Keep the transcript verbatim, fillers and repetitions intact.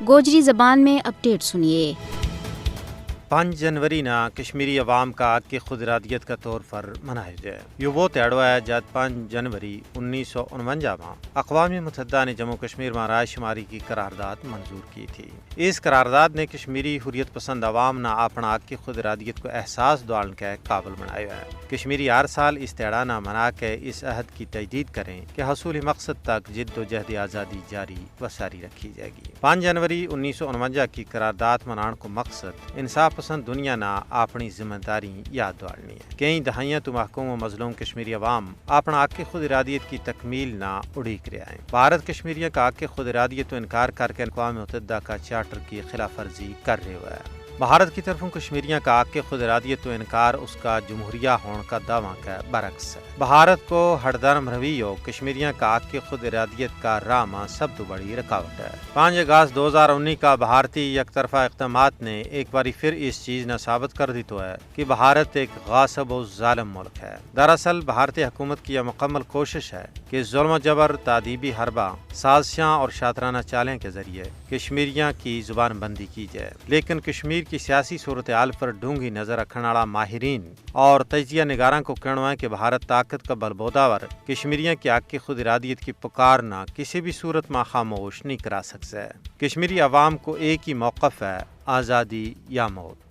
گوجری زبان میں اپڈیٹ سنیے۔ پانچ جنوری نا کشمیری عوام کا حق خود ارادیت کا طور پر منایا جائے۔ یوہ وہ تہڑو ہے جد پانچ جنوری انیس سو انونجا ما اقوام متحدہ نے جموں کشمیر ما رائے شماری کی قرارداد منظور کی تھی۔ اس قرارداد نے کشمیری حریت پسند عوام نا اپنا حق خود ارادیت کو احساس دوالن کے قابل بنایا ہے۔ کشمیری ہر سال اس تہڑا نا منا کے اس عہد کی تجدید کریں کہ حصول مقصد تک جد و جہد آزادی جاری و ساری رکھی جائے گی۔ پانچ جنوری انیس سو انونجا کی قرارداد منان کو مقصد انصاف پسند دنیا نا اپنی ذمہ داری یاد دوالنی ہے۔ کئی دہائیاں تو محکوم و مظلوم کشمیری عوام اپنا حق خود ارادیت کی تکمیل نا اڑیک رہیا ہے۔ بھارت کشمیریاں کا حق خود ارادیت تو انکار کر کے اقوام متحدہ کا چارٹر کی خلاف ورزی کر رہیو ہے۔ بھارت کی طرفوں کشمیریاں کا حق خود ارادیت تو انکار اس کا جمہوریہ ہون کا دعویٰ کا برعکس ہے۔ بھارت کو ہڑدھرم رویو کشمیریاں کا حق خود ارادیت کا راہ ما سب تو بڑی رکاوٹ ہے۔ پانچ اگست دو ہزار انی کا بھارتی یک طرفہ اقدامات نے ایک باری پھر اس چیز نا ثابت کر دیتو ہے کہ بھارت ایک غاصب و ظالم ملک ہے۔ دراصل بھارتی حکومت کی یہ مکمل کوشش ہے کہ ظلم و جبر، تادیبی حربہ، سازشاں اور شاطرانہ چالیاں کے ذریعے کشمیریاں کی زبان بندی کی جائے، لیکن کشمیر کی سیاسی صورتحال پر ڈھونگی نظر رکھن آڑا ماہرین اور تجزیہ نگاراں کو کہنو ہے کہ بھارت طاقت کا بلبوداور کشمیریاں کی حق خود ارادیت کی پکار نا کسی بھی صورت ما خاموش نہیں کرا سکسے۔ کشمیری عوام کو ایک ہی موقف ہے، آزادی یا موت۔